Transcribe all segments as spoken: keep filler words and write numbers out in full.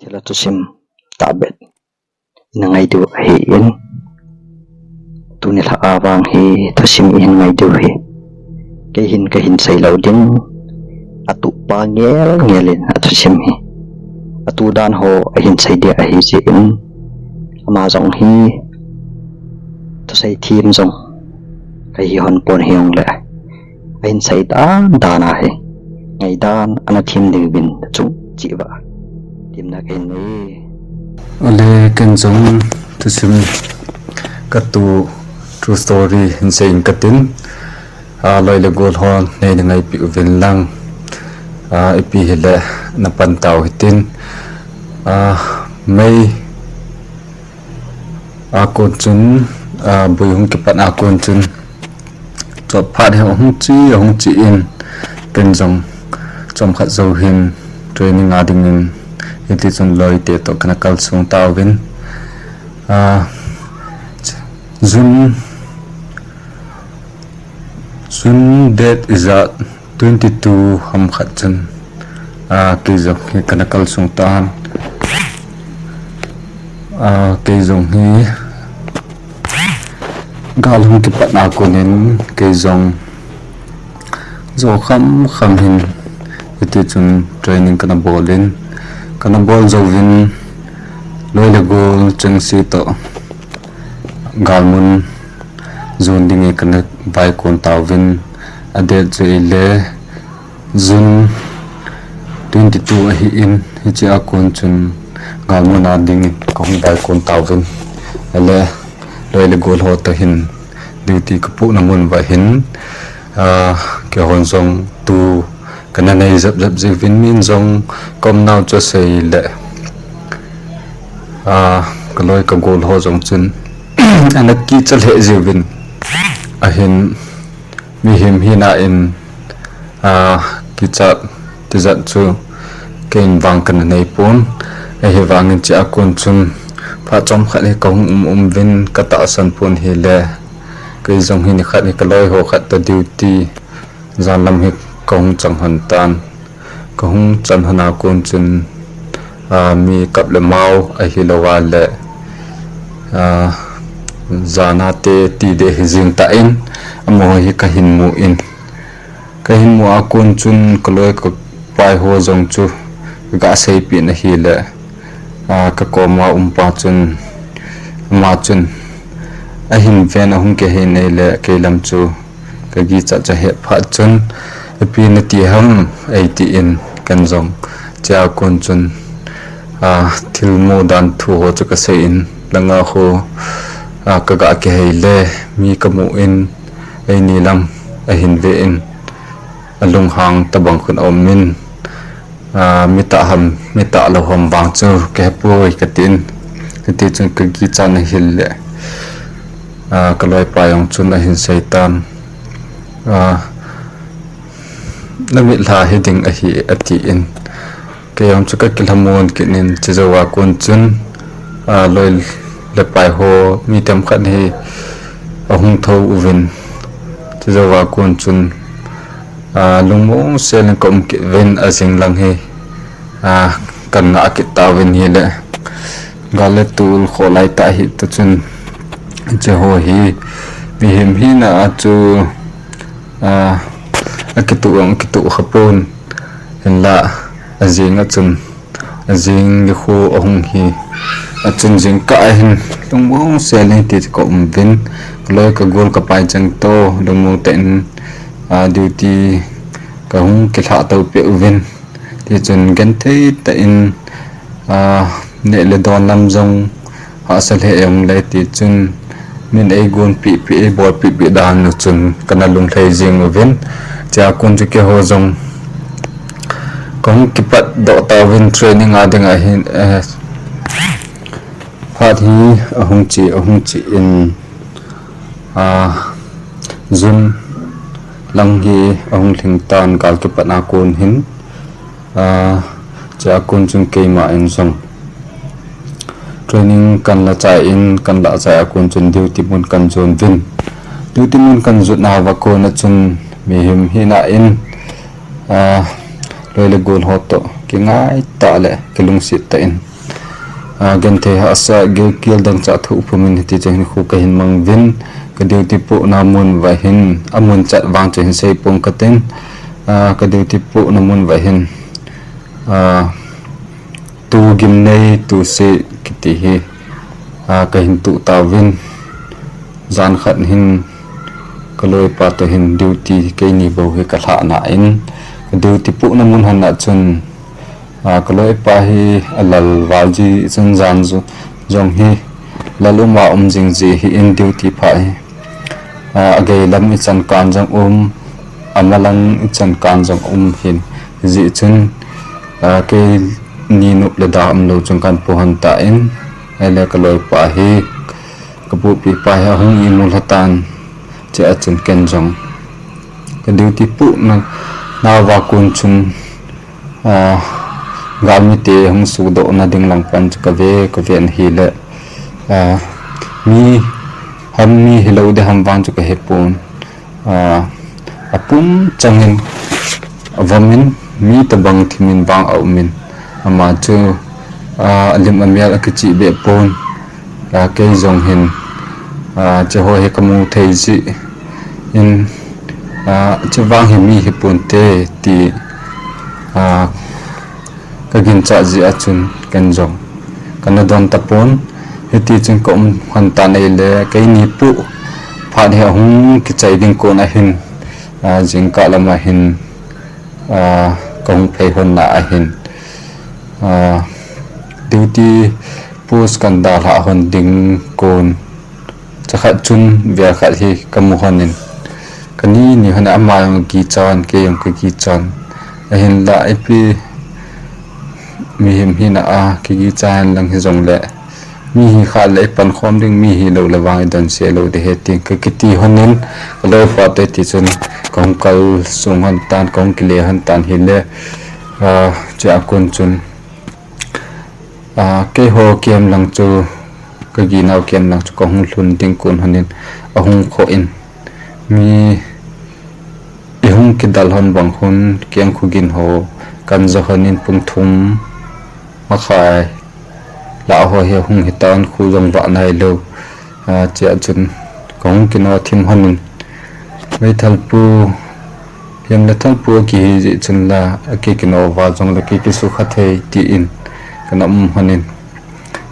Chule thusim tahbeh ina ngai diu ahin, tuni lha a vang hi thusim ihin ngai diu hi kei hin kahin sei lou ding, atuhpa ngel ngel in athusim hi atuh dan ho ahin sei dia ahi jeh in, ama jong hi thusei them jong kahi hon pon hijongle, ahin sei dan dan a hi ngaidan ana them ding uvin chung cheh uva temna kahin nei. Ole, ken jong thusim katuh true story hin sei ing katin, a, loi le gol hon neina ngaipi uvin lang, a, ipi hile napan tau hitin, a, May a kon chun, a, boi hung kipat a kon chun, chot phat hi ahung che, ahung che in, ken jong chomkhat jou hin training a dingin, hiti chun loite toh kana kalsong tauvin, a, June, June date ijat twenty two ham khat chun, a, kei jong hi kana kalsong tan, a, kei jong hi gal hung kipat a kon in kei jong jo kham kham hin hiti chun training kana bol in, kana bol jouvin loi le gol chengse toh galmun jon dingin kana vaikon tauvin, a date chu ile June twenty two ahin, hiche a kon chun galmun a dingin kahung vaikon tauvin, ale loi le gol ho toh hin duty kapohna mun uva hin, a, keihon jong tu kana nei jep jep jiuvin, min jong ka umnau chu asei le, a, ka loi ka gol ho jong chun ana kicha lheh jiuvin, ahin mihem hina in, a, kichat tijat chu kei in vang kana nei pon, ahivangin hiche a kon chun phat chomkhat hi kahung um um uvin, katahsan pon hile, kei jong hi nikhat hi ka loi ho khat toh duty jan lam hi kahung chang hon tan. Kahung chan hon a kon chun, a, mi kap le mao ahilouva le, a, jana te ti deh hi jing tan, amaho hi kahin mu in, kahin mu a kon chun ka loi ka pai ho jong chu kaga seipeh in ahile, a, ka koma umpa chun, ama chun ahin ven, ahung kihei in ahile, kei lam chu ka kichat cha he phat chun, ipi nati ham eitin, ken jong hiche a kon chun, a, thil mu dan thu ho chu kasei in, langa khu, a, kaga kihei le mi kamu in, eini lam ahin ve in, alunghang tabang khun aum in, a, mi tah ham, mi tah lou ham vang chu kahepoi katin, hiti chun ka kichat in ahile, a, ka loipa jong chun ahin sei tan, a, namit lha hiding ahi atin, kei jong chu kakilhamon kit in, hiche jou a kon chun, a, loi le pai ho mi themkhat hi ahung thou uvin, hiche jou a kon chun, a, lungmong sel in ka um kit uvin, ajing lang hi, a, kana kit tauvin ahile, gal le tol kholai tah hita chun, hiche ho hi mihem hina a chu, a, akituh jong akituh khapon, hinla ajing a chun, ajing nikho ahung hi, achun jingkah ahin lungmong sel in hiti chu ka um uvin, ka loi ka gol ka pai cheng toh lungmong tah in, a, duty kahung kilhah to peh uvin, tichun genthei tah in, a, neh le don lam jong hahsa lheh jong le tichun, min eigonpeh peh, eibolpeh peh dan u chun kana lunglhai jing uvin, hiche a kon chu keiho jong kahung kipat doh tauvin training a ding ahin, eh, phat hi ahung che, ahung che in, a, June lang hi ahung lhing tan gal kipat a kon hin, a, hiche a kon chun keima in jong training kan la chai in, kan la chai a kon chun duty mun kan jon uvin. Duty mun kan jot nauva kon a chun mihem hina in, a, loi le gol ho toh kingai tah le kilungset tah in, A, genthei hahsa, gilkel dangchah thoh pum in hiti chun hin khu kahin mang uvin, ka duty pohna mun uva hin, amun chat vang chu hin sei pong katin, a, ka duty pohna mun uva hin, a, tu gimnei, tu seh kiti hi, a, kahin tuh tauvin, jan khat hin ka loipa toh hin duty keini bou hi ka lhahna in, ka duty pohna mun hon a chun, a, ka loipa hi alal val ji chun jan jo-, jong hi lal um a um jing ji hi in duty pha hi. A, agei lam ichan kan jong um, amalang ichan kan jong um hin ji chun, a, keini nop le da umlou chun kan pu hon tan, ahile ka loipa hi, ka pupi pa hi ahung imu lha tan, chea chun ken jong ka duty pohna nauva kon chun, a, galmite hung sudohna ding lang pan chu ka ve, ka ven ahile, a, mi ham mi hilou ding ham vang chu ka hepon, a, apum changin avom in, mi tobang thim in vang aum in, ama chu, a, alim amel akichih beh pon, a, kei jong hin, a, cheho hi kamu thei ji in, a, chuvang hi mi hiponte ti, a, ka ginchat jeh a chun ken jong kana don tapon, hiti chun ka um hon tan ahile keini poh phat hi ahung kichai ding kon ahin, a, jingkah lam ahin, a, kahung phei hon na ahin, a, duty post kan dalhah hon ding kon, chakhat chun vel khat hi kamu hon in, kani ni hon a ama jong kichan, kei jong kakichan, ahinla ipi mihem hina a kikicha hen lang hijongle, mi hi kha le ipankhom ding, mi hilou le vang idonse lou ding ahi tin kakiti hon in, ka loipa toh hiti chun kahung kalsong hon tan, kahung kile hon tan ahile, a, chea kon chun, a, keiho kem lang chu, ka ginau kem lang chu kahung lhun ding kon hon in, ahung khoh in, mi ihung kidal hon bang hon, keng khu gin ho kan ja hon in pung thum makhai lah ho hi ahung hitan, khu jong vah nailou, a, chea chun kahung kino thim hon in, meithal pu, hiam le thal pu akihi jeh chun la, akikino uva jongle kikisukha thei tin kana um hon in,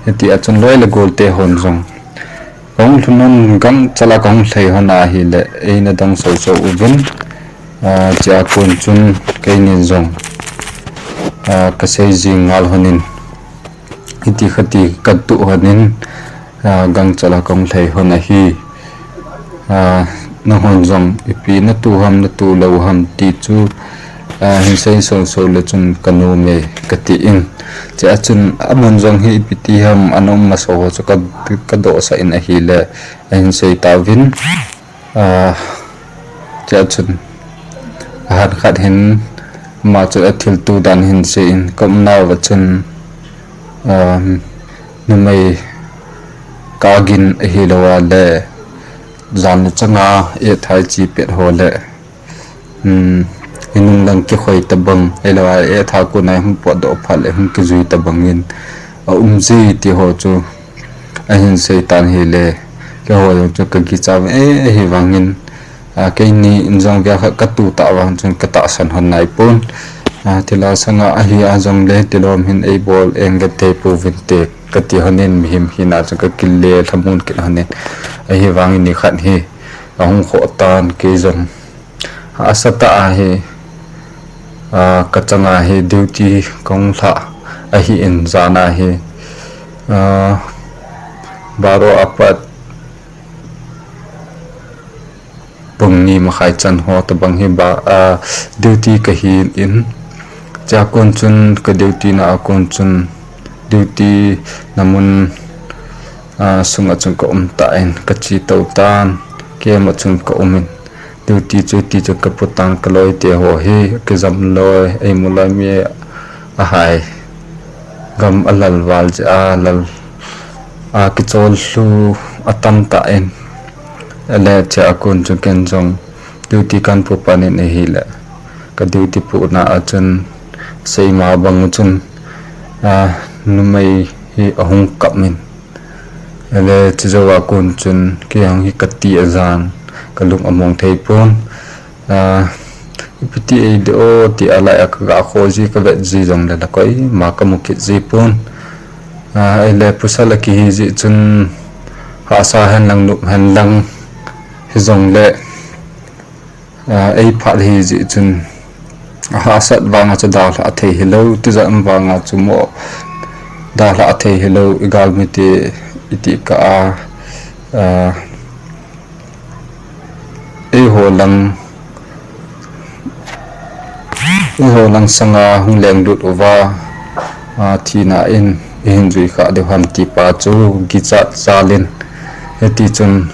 hitia chun loi le golte hon jong kahung lhun hon, gangchal a kahung lhai hon ahile eina dong soso uvin, a, chea kon chun keinin jong, a, kasei jing ngal hon in, hiti khati katuh hon in, a, gangchal a kahung lhai hon ahi. A, nanghon jong ipi natu ham, natu lou ham ti chu, a, hin sei soso le chun kanom e katin, chea chun amun jong hi ipi ti ham, ana um masa ho chu ka, kadohsah in ahile ahin sei tauvin, a, chea chun ahan khat hin ama chun athilto dan hin sei in, ka umnauva chun, a, numei kagin ahilou a le, jan le changa etha iche pet ho le, inung lang kikhoi tobang, ahilou a etha kona hung potdoh phat le hung kijui tobang in aum ji ti ho chu ahin sei tan ahile, keiho jong chu kakicha e, ahivangin, a, keini in jong vel khat katu tah vang chun katahsan hon naipon. A, thilha sanga ahi a jongle tilom hin eibol eng vet thei pouvinte kati hon in, mihem hina chun kakile lhamon kit hon in, ahivangin nikhat hi ahung khoh tan, kei jong asatah ahi, a, kachanga hi duty kahung lhah ahin, jana hi, a, baro apat pung ni makhai chan ho tobang hi ba, a, duty kahin, chea kon chun ka duty na a kon chun duty na mun, a, sunga chun ka um tan, kache tou tan, camp a chun ka um in, duty chu hiti chun kapu tan, kaloite ho hi kijam loi, eimu loi mi ahai, gam alal val jeh a lal a kichol lhu atam tan, ale chea kon chun ken jong duty kan pu pan in ahile, ka duty puna a chun seima bang chun, a, numei hi ahung kap in. Ele chujou a kon chun kei hung hi kati ajan, kalung among thei pon. Ah, ipi ti eiding o ti a lai a kaga kho ji kavet ji jongle la koima kamu kit ji pon. Ah, ele pasal akihi ji chun hahsa hen lang nop hen lang hijongle, ah, eiphat hi ji chun ahahsat vanga chu dalha thei hilou, tijat vanga chu mo dalha thei hilou, igalmi te iti ka a, ah, eiho lang, eiho lang sanga hung lenglut uva, ah, thina in ihin jui kha diu ham ti pa chu kichat chalin, hiti chun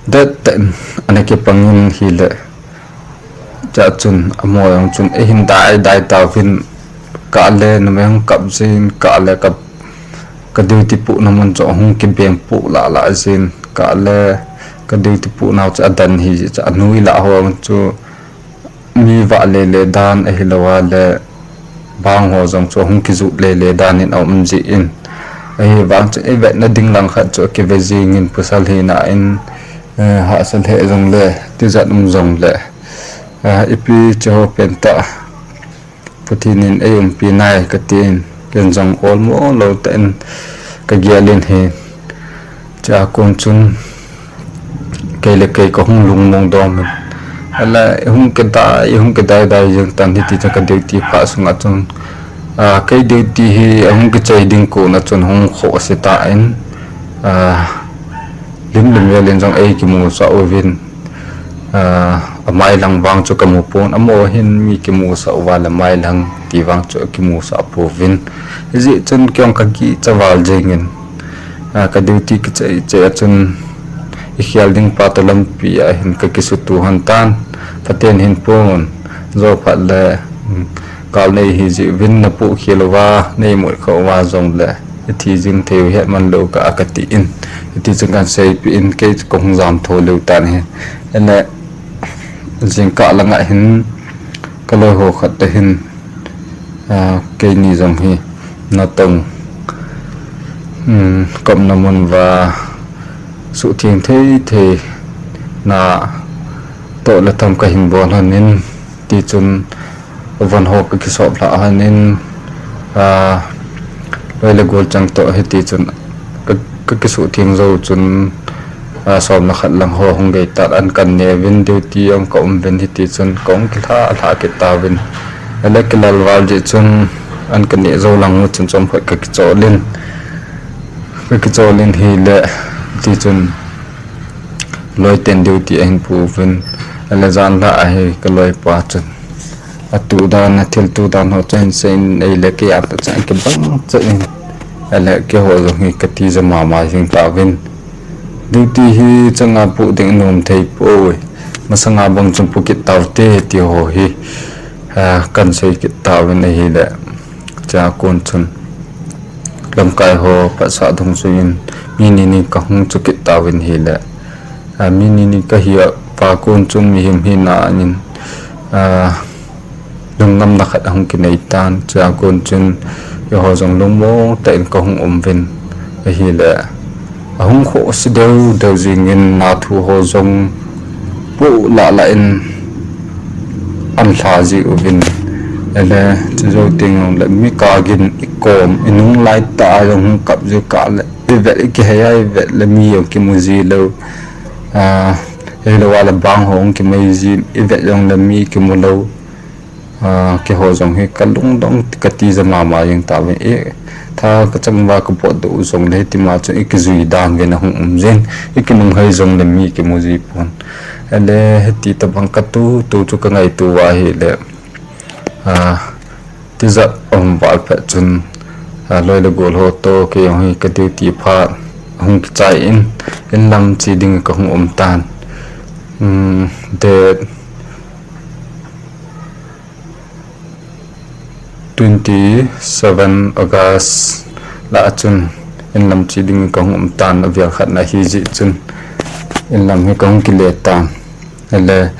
det ten ana kipangin hile. Chua chun amo jong chun eihin dai dai tauvin, kale numei hung kap jin, kale ka, ka duty pohna mun chu ahung kibeng poh lah lah jin, kale ka duty pohnau chu adan hi ji chu anui lah ho chu mi vah lele dan ahilou a le bang ho jong chu ahung kijut lele dan in aum ji in. Ahivang chu ivetna ding lang khat chu akive jingin pasal hina in, eh, hahsa lheh jongle, tijat um jongle, eh, ipi chu ho pentah Pathen in eiumpi nai katin, ken jong olmo lou tah in kagel in hi. Chua kon chun kei le kei kahung lungmong dom in. Ala ihung kidai, ihung kidai dai jeng tan hiti chun ka duty phat sunga chun, ah, kei duty hi ahung kichai ding kona chun hung khoh se tan, ah, lim le mel in jong eikimusah uvin, ah, amai lang vang chu kamu pon, amo hin mi kimusah uva le amai lang ti vang chu kimusah pouvin. Hijeh chun kei jong kakicha val jengin, ah, ka duty kichai chai a chun ikhel ding pa toh lampi a hin kakisutuh hon tan, phaten hin pon, jou phat le, um, gal nei hi jeh uvin napoh khel uva, nei moi kha uva jongle ithi jing thei u het man lou ka a kati in, hiti chun kan seipeh in kei kahung jam tho leu tan ahi. Ele jingkah langa hin kaloi ho khat te hin, ah, keini jong hi natong, um, kapna mun uva suhtheng thei thei na toh le tham kahin bol hon in, tichun von ho kakisop lhah hon in, ah, loi le gol chang toh hiti chun ka, kakisuhtheng jou chun, ah, somna khat lang ho hung gei tan an kaneh uvin duty jong kaum uvin hiti chun kahung kilha lha kit tauvin. Ele kilal val jeh chun an kaneh jou lang u chun chomkhat kakichol in, kakichol in hile tichun loi ten duty ahin pu uvin, ele jan lhah ahi kaloipa chun atuh dan, athiltuh dan ho chu ahin seiyin, eile kei a toh chun kibang chet in, ele keiho jong hi katija mama jing tauvin. Duty hi changa pu ding nom thei poi, masanga bang chun pu kit taute ti ho hi, ah, kan sei kit tauvin ahile. Chua kon chun lamkai ho phatsah dungjuiyin mi nini kahung chu kit tauvin hile. Ah, mi nini kahi a pa kon chun mihem hina in, ah, lungngamna khat ahung kinei tan, chua kon chun eiho jong lungmong tah in kahung um uvin ahile. Ahung khoh se deu deu jingin nathu ho jong poh lah lah in an lha ji uvin. Ele chujou teng jongle mi kagin ikom inung lai tah a jong hung kap ji kah le, ivet ikihei a ivet le mi jong kimu ji lou. Ah, ahilou a le bang ho hung kimai ji, ivet jongle mi kimu lou. Ah, keiho jong hi kalungdong katija mama jing tauvin, itha kachang uva kabotdoh u jongle hitima chun ikijui dan uvin ahung um jin, ikinunghei jongle mi kimu ji pon. Ele hiti tobang katu tu chu kangaito uva ahile, ah, tijat aum val phat chun, ah, loi le gol ho toh kei jong hi ka duty phat ahung kichai in, inlam che ding kahung um tan. Um, date twenty seven August lah a chun inlam che ding kahung um tan, avel khat na ahi jeh chun inlam hi kahung kile tan. Ele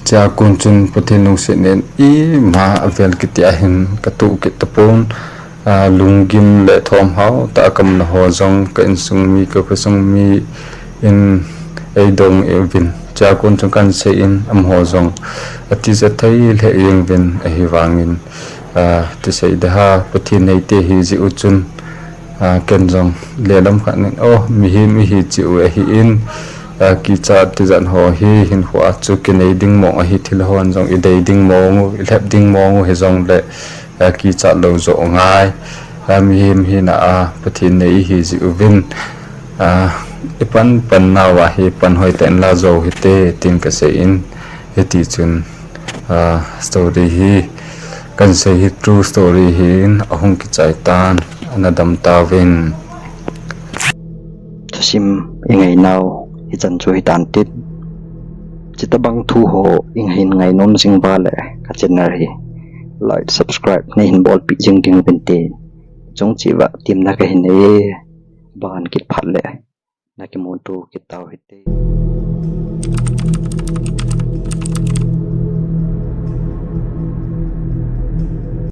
chua kon chun Pathen lungset in ima avel kiti ahin katoh kit tapon. Lunggim le thomhao tah a kaumna ho jong ka insung mi, ka khosung mi in eidong uvin, chua kon chun kahin sei in amaho jong atijat thei lheh jeng uvin, ahivangin tisei ding ham, Pathen neite hijeh u chun ken jong lelam khat in, o, mihem ihi cheh u ahin, kichat tijat ho hi hinkhoa chu kinei ding mong ahi, thil hon jong idei ding mong u, ilhep ding mong u hijongle kichat lou joh ngai. Mihem hina a Pathen nei ihi jeh uvin, ipan pan nauva hi pan hoitah in la jou hite tin kasei in, hitichun story hi kahin sei hi true story hin ahung kichai tan, ana dam tauvin. Thusim ingainau hichan chu hitan tin, chutobang thu ho ingahin ngainom jing uva le ka channel hi like, subscribe neihin bolpeh jing ding uvin tin, chungcheh uva temna kahin nei e, ban kit phat le nakimuto kit tau hite.